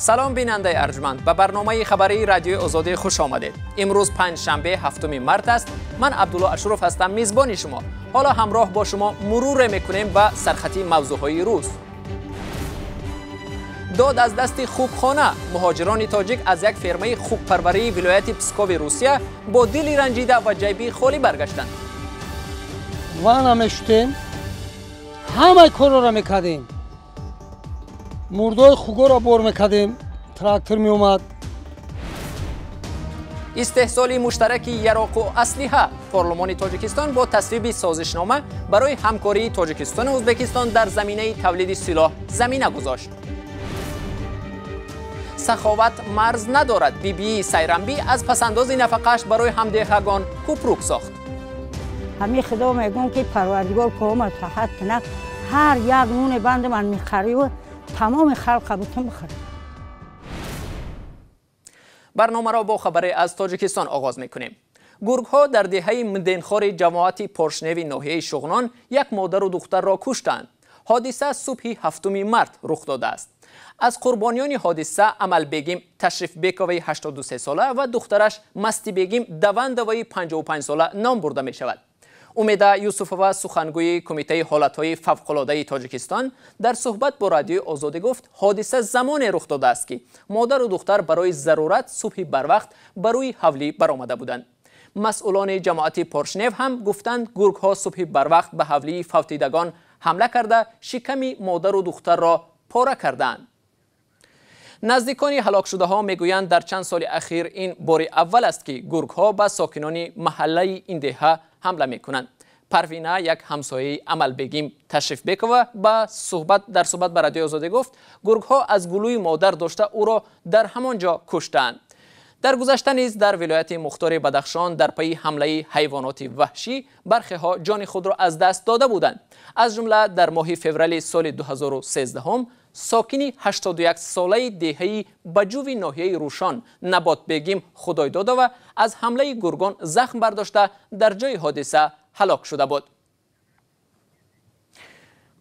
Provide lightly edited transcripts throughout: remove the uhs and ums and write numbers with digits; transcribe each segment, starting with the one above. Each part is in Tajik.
Салом, бинандаи арҷманд, ба барномаи хабарии Радиои Озодӣ хуш омадед. Имрӯз панҷшанбе, 7 март аст. Ман Абдулло Ашуров ҳастам, мизбони шумо. Ҳоло ҳамроҳ бо шумо муруре мекунем ба сархати мавзӯъҳои рӯз. Дод аз дасти хукхона. Муҳоҷирони тоҷик аз як фермаи хукпарварии вилояти Пскови Русия бо дили ранҷида ва ҷайби холӣ баргаштанд. Вана мешутем, ҳамаи корро мекардем, мурдои хугоро бор мекардем, трактор меомад. Истеҳсоли муштараки яроқу аслиҳа. Парлумони Тоҷикистон бо тасвиби созишнома барои ҳамкории Тоҷикистону Ӯзбекистон дар заминаи тавлиди силоҳ замина гузошт. Саховат марз надорад. Бибии Сайрамбӣ аз пасандози нафақааш барои ҳамдеҳагон кӯпрук сохт. Ҳамин худо мегӯм, ки Парвардигор кома саҳат кунад, ҳар як нуне банди ман мехариву тамоми халқа бутун бихӯрад. Барномаро бо хабаре аз Тоҷикистон оғоз мекунем. Гургҳо дар деҳаи Мденхори ҷамоати Поршневи ноҳияи Шуғнон як модару духтарро куштанд. Ҳодиса субҳи 7 март рух додааст. Аз қурбониёни ҳодиса Амалбегим Ташрифбековаи 83 сола ва духтараш Мастибегим Давандоваи 55 сола ном бурда мешавад. Умеда Юсуфова, сухангӯи Кумитаи ҳолатҳои фавқулодаи Тоҷикистон, дар суҳбат бо Радиои Озодӣ гуфт, ҳодиса замоне рух додааст, ки модару духтар барои зарурат субҳи барвақт ба рӯи ҳавлӣ баромада буданд. Масъулони ҷамоати Поршнев ҳам гуфтанд, гургҳо субҳи барвақт ба ҳавлии фавтидагон ҳамла карда, шиками модару духтарро пора кардаанд. Наздикони ҳалокшудаҳо мегӯянд, дар чанд соли ахир ин бори аввал аст, ки гургҳо ба сокинони маҳаллаи ин деҳа ҳамла мекунанд. Парвина, як ҳамсояи Амалбегим Ташрифбекова, дар суҳбат ба Радиои Озодӣ гуфт, гургҳо аз гулӯи модар дошта ӯро дар ҳамон ҷо куштаанд. Дар гузашта низ дар вилояти мухтори Бадахшон дар пайи ҳамлаи ҳайвоноти ваҳшӣ бархеҳо ҷони худро аз даст дода буданд. Аз ҷумла дар моҳи феврали соли 2013 сокини 81 солаи деҳаи Баҷуви ноҳияи Рӯшон Наботбегим Худойдодова аз ҳамлаи гургон захм бардошта дар ҷои ҳодиса ҳалок шуда буд.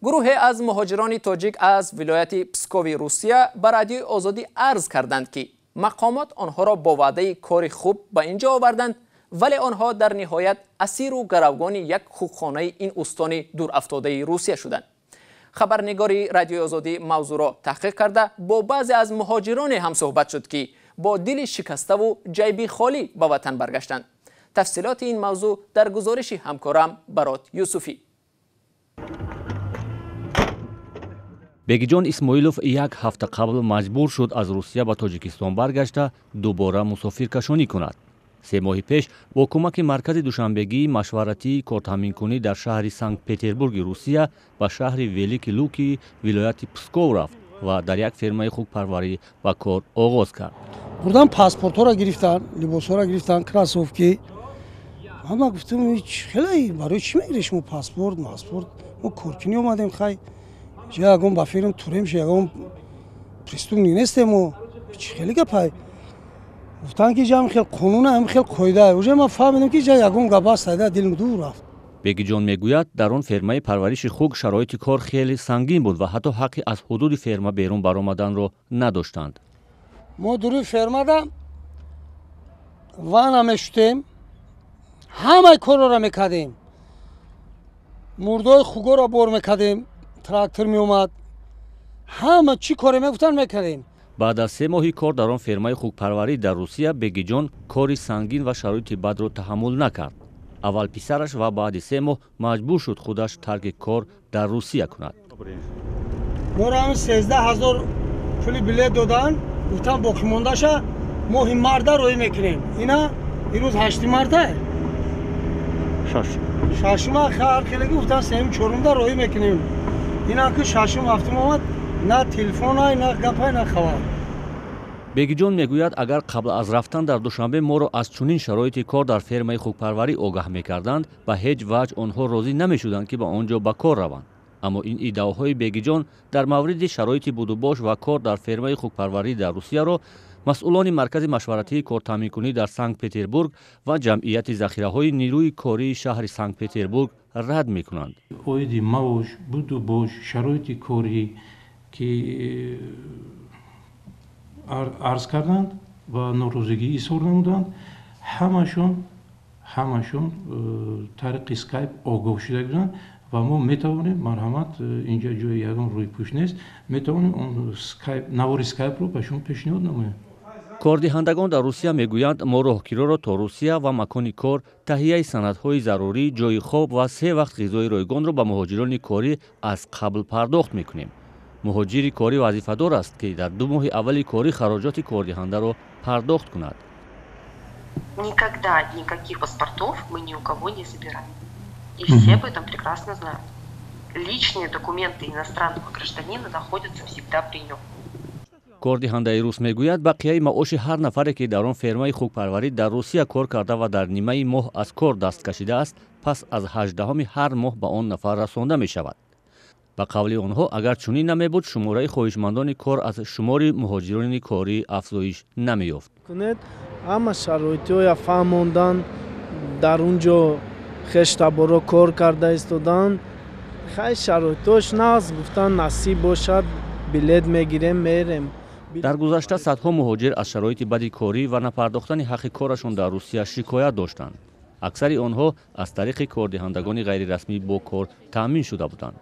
Гурӯҳе аз муҳоҷирони тоҷик аз вилояти Пскови Русия ба Радиои Озодӣ арз карданд, ки мақомот онҳоро бо ваъдаи кори хуб ба ин ҷо оварданд, вале онҳо дар ниҳоят асиру гаравгони як хукхонаи ин устони дурафтодаи Русия шуданд. Хабарнигори Радиои Озодӣ мавзӯъро таҳқиқ карда, бо баъзе аз муҳоҷироне ҳам суҳбат шуд, ки бо дили шикаставу ҷайби холӣ ба ватан баргаштанд. Тафсилоти ин мавзӯъ дар гузориши ҳамкорам Барот Юсуфӣ. Бегиҷон Исмоилов як ҳафта қабл маҷбур шуд аз Русия ба Тоҷикистон баргашта дубора мусофиркашонӣ кунад. 3 моҳи пеш бо кӯмаки маркази душанбегии машваратии кортаъминкунӣ дар шаҳри Санкт-Петербурги Русия ба шаҳри Велики Луки вилояти Псков рафт ва дар як фермаи хукпарварӣ ба кор оғоз кард. Бурдан паспортҳоро гирифтан, либосҳоро гирифтан, кроссовки. Ҳама гуфтам, хеле барои чӣ мегирӣ шумо паспорт, маспорт? Мо коркунӣ омадем, хай. Ягон ба фирм турем ши, ягон преступник нестем мо. Чӣ хеле гапай? Гуфтанд, ки ҷам хел қонун, ҳам хел қоида. Уже ман фаҳмидам, ки ҷа ягон гап аст, айда дилм дур рафт. Бегиҷон мегӯяд, дар он фермаи парвариши хук шароити кор хеле сангин буд ва ҳатто ҳаққи аз ҳудуди ферма берун баромаданро надоштанд. Мо дуруи фермада вана мешутем, ҳамаи корро мекардем, мурдои хугоро бор мекардем, трактор меомад, ҳама чӣ коре мегуфтанд мекардем. Баъд аз 3 моҳи кор дар он фермаи хукпарварӣ дар Русия Бегиҷон кори сангин ва шароити бадро таҳаммул накард. Аввал писараш ва баъди 3 моҳ маҷбур шуд худаш тарки кор дар Русия кунад. Моро ҳамин 13 000 пули билет доданд, гуфтанд боқимондаша моҳи марта роҳӣ мекунем. Ина имрӯз 8 марта, шашума ҳар хелеги гуфтанд 3-4 роҳӣ мекунем. Ина ки 6-7 омад, на телефонай, на гапай, на хабар. Бегиҷон мегӯяд, агар қабл аз рафтан дар Душанбе моро аз чунин шароити кор дар фермаи хукпарварӣ огаҳ мекарданд, ба ҳеҷ ваҷҳ онҳо розӣ намешуданд, ки ба он ҷо ба кор раванд. Аммо ин иддаоҳои Бегиҷон дар мавриди шароити будубош ва кор дар фермаи хукпарварӣ дар Русияро масъулони маркази машваратии кортаъминкунӣ дар Санкт-Петербург ва ҷамъияти захираҳои нирӯи кории шаҳри Санкт-Петербург рад мекунанд. Оиди маош, будубош, шароити корӣ ки Арз карданд ва норозигӣ изҳор намуданд. Ҳамашон тариқи скайп огоҳ шуда буданд ва мо метавонем, марҳамат, инҷа ҷои ягон рӯйпӯш нест, метавонем он скайп, навори скайпро ба шумо пешниҳод намоем. Кордиҳандагон дар Русия мегӯянд, мо роҳкироро то Русия ва макони кор, таҳияи санадҳои зарурӣ, ҷойи хоб ва се вақт ғизои ройгонро ба муҳоҷирони корӣ аз қабл пардохт мекунем. Муҳоҷири корӣ вазифадор аст, ки дар 2 моҳи аввали корӣ хароҷоти кордиҳандаро пардохт кунад. Никогда никаких паспортов мы ни у кого не забираем. И все об этом прекрасно знают. Личные документы иностранного гражданина находятся всегда при нем. Кордиҳандаи рус мегӯяд, бақияи маоши ҳар нафаре, ки дар он фермаи хукпарварӣ дар Русия кор карда ва дар нимаи моҳ аз кор даст кашидааст, пас аз 18-ҳами ҳар моҳ ба он нафар расонда мешавад. Ба қавли онҳо, агар чунин намебуд, шумораи хоҳишмандони кор аз шумори муҳоҷирони корӣ афзоиш намеёфт. Ҳама шароитҳоя фаҳмондан, дар он ҷо хештаборо кор карда истоданд. Хай, шароитҳош нағз, гуфтан, насиб бошад, билет мегирем, мерем. Дар гузашта садҳо муҳоҷир аз шароити бади корӣ ва напардохтани ҳаққи корашон дар Русия шикоят доштанд. Аксари онҳо аз тариқи кордиҳандагони ғайрирасмӣ бо кор таъмин шуда буданд.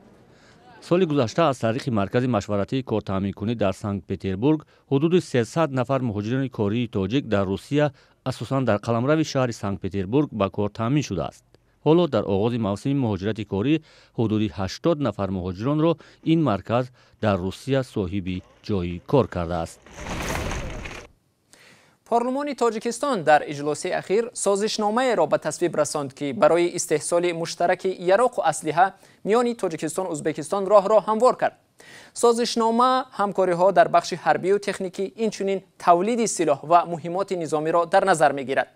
Соли гузашта аз тариқи маркази машваратии кортаъминкунӣ дар Санкт-Петербург ҳудуди 300 нафар муҳоҷирони кории тоҷик дар Русия, асосан дар қаламрави шаҳри Санкт-Петербург, ба кор таъмин шудааст. Ҳоло дар оғози мавсими муҳоҷирати корӣ ҳудуди 80 нафар муҳоҷиронро ин марказ дар Русия соҳиби ҷойи кор кардааст. Парлумони Тоҷикистон дар иҷлоси ахир созишномаеро ба тасвиб расонд, ки барои истеҳсоли муштараки яроқу аслиҳа миёни Тоҷикистон Ӯзбекистон роҳро ҳамвор кард. Созишнома ҳамкориҳо дар бахши ҳарбию техникӣ, инчунин тавлиди силоҳ ва муҳимоти низомиро дар назар мегирад.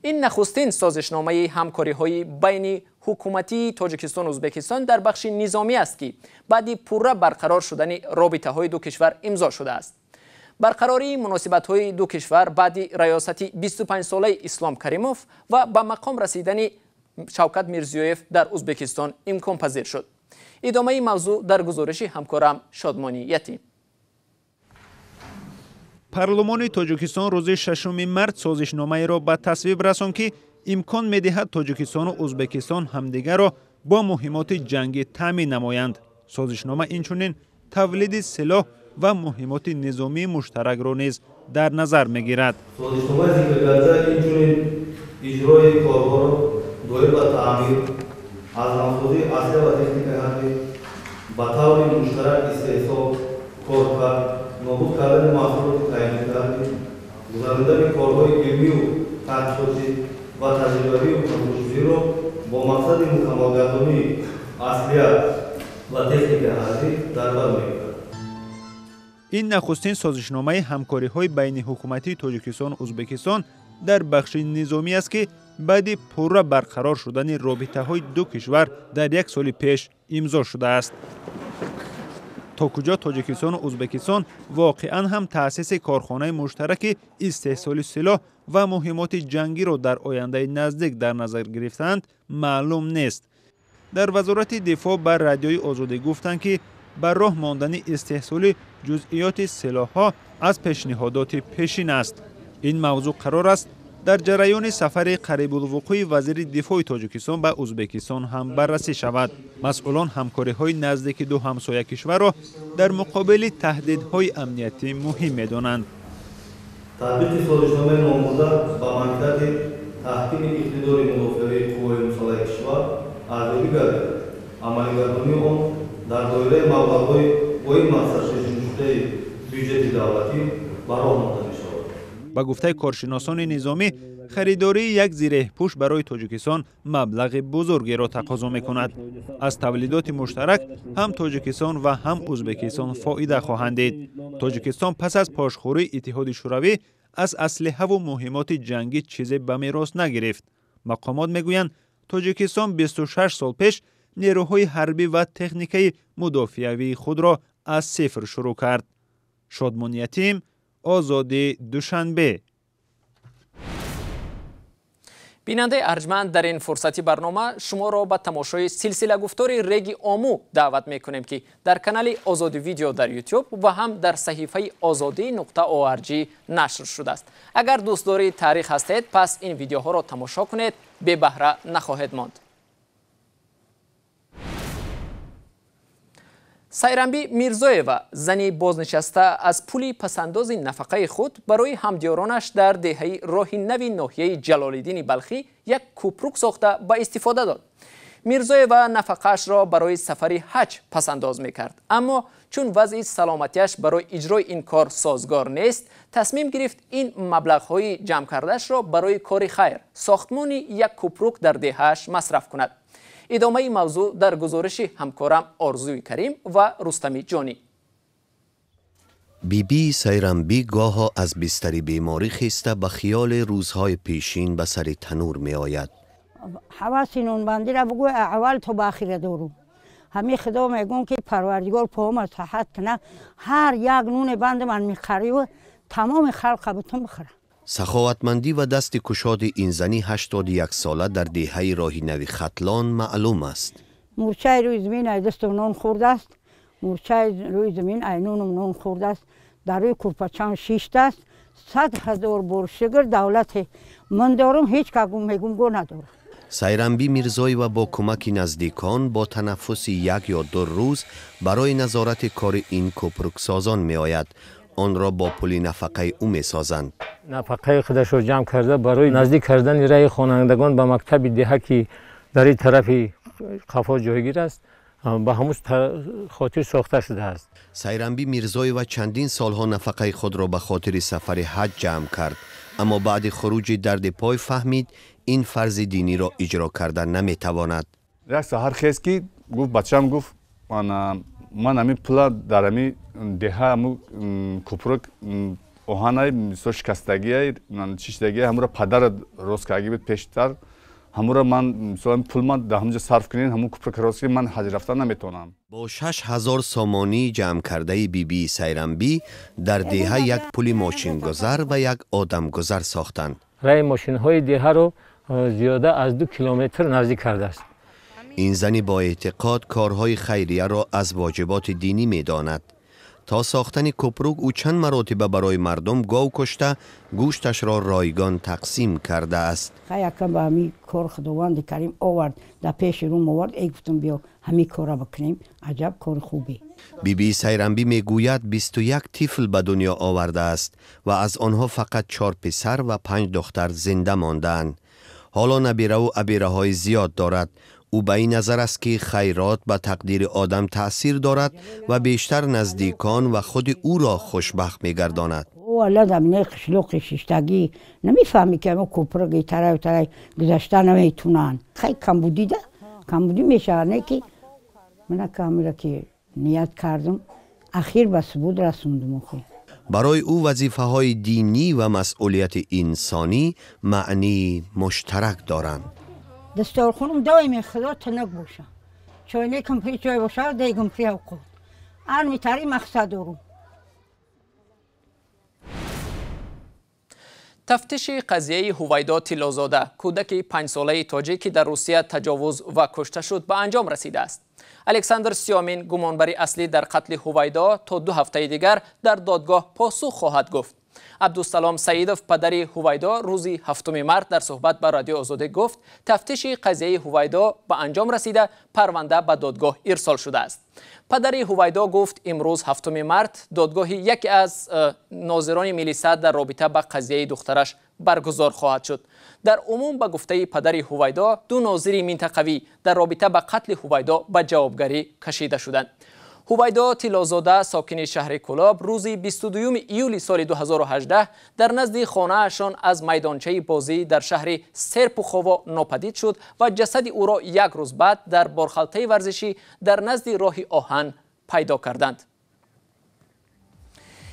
Ин нахустин созишномаи ҳамкориҳои байни ҳукуматии Тоҷикистон Ӯзбекистон дар бахши низомӣ аст, ки баъди пурра барқарор шудани робитаҳои ду кишвар имзо шудааст. Барқарории муносибатҳои ду кишвар баъди раёсати 25-солаи Ислом Каримов ва ба мақом расидани Шавкат Мирзиёев дар Ӯзбекистон имконпазир шуд. Идомаи мавзӯъ дар гузориши ҳамкорам Шодмонӣ Ятим. Парлумони Тоҷикистон рӯзи 6 март созишномаеро ба тасвиб расонд, ки имкон медиҳад Тоҷикистону Ӯзбекистон ҳамдигарро бо муҳимоти ҷангӣ таъмин намоянд. Созишнома инчунин тавлиди силоҳ ва муҳимоти низомии муштаракро низ дар назар мегирад. Созишномаи зикргардида инчунин иҷрои корҳоро доир ба таъмир, аз навсозии аслиҳа ва техникаи ҳарбӣ, ба таври муштарак истеҳсол, коркард, нобуд кардани маҳсулоти таъинотии ҳарбӣ, гузаронидани корҳои илмию таҳқиқотӣ ва таҷрибавию пажӯҳиширо бо мақсади мукаммалгардонии аслиҳа ва техникаи ҳарбӣ дар бар мегирад. Ин нахустин созишномаи ҳамкориҳои байниҳукуматии Тоҷикистону Ӯзбекистон дар бахши низомӣ аст, ки баъди пурра барқарор шудани робитаҳои ду кишвар дар як соли пеш имзо шудааст. То куҷо Тоҷикистону Ӯзбекистон воқеан ҳам таъсиси корхонаи муштараки истеҳсоли силоҳ ва муҳимоти ҷангиро дар ояндаи наздик дар назар гирифтаанд, маълум нест. Дар Вазорати дифоъ ба Радиои Озодӣ гуфтанд, ки ба роҳ мондани истеҳсоли ҷузъиёти силоҳҳо аз пешниҳодоти пешин аст. Ин мавзӯъ қарор аст дар ҷараёни сафари қарибулвуқӯи вазири дифои Тоҷикистон ба Ӯзбекистон ҳам баррасӣ шавад. Масъулон ҳамкориҳои наздики ду ҳамсоя кишварро дар муқобили таҳдидҳои амниятӣ муҳим медонанд. Татбиқи созишномаи номбурда ба манфиати таҳкими иқтидори мудофиавии қувваҳои мусаллаҳи кишвар арзёбӣ гардид. Амалигардонии он дар доираи маблағҳои бо ин мақсад пешбинишудаи бюҷети давлатӣ ба роҳ монда мешавад. Ба гуфтаи коршиносони низомӣ, харидории як зиреҳпӯш барои Тоҷикистон маблағи бузургеро тақозо мекунад. Аз тавлидоти муштарак ҳам Тоҷикистон ва ҳам Ӯзбекистон фоида хоҳанд дид. Тоҷикистон пас аз пошхӯрии Иттиҳоди Шӯравӣ аз аслиҳаву муҳимоти ҷангӣ чизе ба мерос нагирифт. Мақомот мегӯянд, Тоҷикистон 26 сол пеш нерӯҳои ҳарбӣ ва техникаи мудофиавии худро аз сифр шурӯъ кард. Шодмон Ятим, Озодӣ, Душанбе. Бинандаи арҷманд, дар ин фурсати барнома шуморо ба тамошои силсилагуфтори Реги Ому даъват мекунем, ки дар канали Озодӣ Видео дар Ютуб ва ҳам дар саҳифаи озодӣ.org нашр шудааст. Агар дӯстдори таърих ҳастед, пас ин видеоҳоро тамошо кунед, бебаҳра нахоҳед монд. Сайрамби Мирзоева, зани бознишаста, аз пули пасандози нафақаи худ барои ҳамдиёронаш дар деҳаи роҳи нави ноҳияи Ҷалолиддини Балхӣ як кӯпрук сохта ба истифода дод. Мирзоева нафақаашро барои сафари ҳаҷ пасандоз мекард, аммо чун вазъи саломатиаш барои иҷрои ин кор созгор нест, тасмим гирифт ин маблағҳои ҷамъкардаашро барои кори хайр, сохтмони як кӯпрук дар деҳааш масраф кунад. Идомаи мавзӯъ дар гузориши ҳамкорам Орзуи Карим ва Рустами Ҷонӣ. Биби Сайрамбӣ гоҳо аз бистари беморӣ хеста ба хиёли рӯзҳои пешин ба сари танур меояд. Ҳаваси нонбандиро бугӯй, аввал то ба ахира дорум. Ҳамин худо мегӯм, ки Парвардигор поҳома саҳат кунад, ҳар як нуне банди ман мехариву тамоми халқа бутун бихӯрам. Саховатмандӣ ва дасти кушоди ин зани 81 сола дар деҳаи роҳи нави Хатлон маълум аст. Мурчаи рӯи замин ай дасту нон хӯрдааст, мурчаи рӯи замин ай нонум нон хӯрдааст, дар рӯи курпачам шиштааст. 100 000 бор шукр, давлате ман дорум, ҳеҷ ка мегум го надорам. Сайрамбӣ Мирзоева бо кӯмаки наздикон бо танаффуси як ё ду рӯз барои назорати кори ин кӯпруксозон меояд. Онро бо пули нафақаи ӯ месозанд. Нафақаи худашро ҷамъ карда барои наздик кардани раи хонандагон ба мактаби деҳа, ки дар ин тарафи қафо ҷойгир аст, ба ҳамун хотир сохта шудааст. Сайрамбӣ Мирзоева чандин солҳо нафақаи худро ба хотири сафари ҳаҷ ҷамъ кард, аммо баъди хуруҷи дарди пой фаҳмид ин фарзи диниро иҷро карда наметавонад. Як саҳар хест, ки гуфт бачам, гуфт ман ҳамин пула дар ҳамин деҳа ҳамун кӯпрук оҳанай мисол шикастагиай чишидагиай ҳамуро падара рост кардаги буд пештар, ҳамуро ман мисол пул ман дар ҳамунҷо сарф кунед, ҳамун кӯпрук рост кунед, ман ҳаҷ рафтан наметавонам. Бо 6000 сомонӣ ҷамъкардаи бибии Сайрамбӣ дар деҳа як пули мошингузар ва як одамгузар сохтанд. Раи мошинҳои деҳаро зиёда аз 2 километр наздик кардааст. Ин зани бо эътиқод корҳои хайрияро аз воҷиботи динӣ медонад. То сохтани кӯпрук ӯ чанд маротиба барои мардум гов кушта, гӯшташро ройгон тақсим кардааст. Якам ба ҳамин кор Худованди Карим овард, дар пеши рум овард, эй гуфтум биё ҳамин корро бикунем, аҷаб кори хубе. Биби Сайрамбӣ мегӯяд 21 тифл ба дунё овардааст ва аз онҳо фақат 4 писар ва 5 духтар зинда мондаанд. Ҳоло набираву абираҳои зиёд дорад. Ӯ ба ин назар аст, ки хайрот ба тақдири одам таъсир дорад ва бештар наздикон ва худи ӯро хушбахт мегардонад. Алла заминаи қишлоқи шиштагӣ намефаҳмӣ, ки мо кӯпруги тараю тарай гузашта наметунанд. Хай камбудида камбудӣ мешавад, не ки мана камира ки ният кардам, ахир ба субуд расондум. Охи барои ӯ вазифаҳои динӣ ва масъулияти инсонӣ маънии муштарак доранд. Дастархонам доими худо тинак боша, чойникам пури чой боша, дегам пури овқот. Ан митари мақсад дорум. Тафтиши қазияи Ҳувайдо Тиллозода, кӯдаки 5-солаи тоҷик, ки дар Русия таҷовуз ва кушта шуд, ба анҷом расидааст. Александр Сиёмин, гумонбари аслӣ дар қатли Ҳувайдо, то 2 ҳафтаи дигар дар додгоҳ посух хоҳад гуфт. Абдусалом Саидов, падари Ҳувайдо, рӯзи 7 март дар суҳбат ба Радиои Озодӣ гуфт, тафтиши қазияи Ҳувайдо ба анҷом расида, парванда ба додгоҳ ирсол шудааст. Падари Ҳувайдо гуфт, имрӯз 7 март додгоҳи яке аз нозирони милиса дар робита ба қазияи духтараш баргузор хоҳад шуд. Дар умум, ба гуфтаи падари Ҳувайдо, 2 нозири минтақавӣ дар робита ба қатли Ҳувайдо ба ҷавобгарӣ кашида шуданд. Ҳувайдо Тиллозода, сокини шаҳри Кӯлоб, рӯзи 22 июли соли 2018 дар назди хонаашон аз майдончаи бозӣ дар шаҳри Серпухово нопадид шуд ва ҷасади ӯро як рӯз баъд дар борхалтаи варзишӣ дар назди роҳи оҳан пайдо карданд.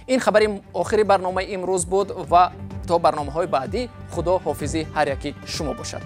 Ин хабари охири барномаи имрӯз буд ва то барномаҳои баъдӣ Худо ҳофизи ҳар яки шумо бошад.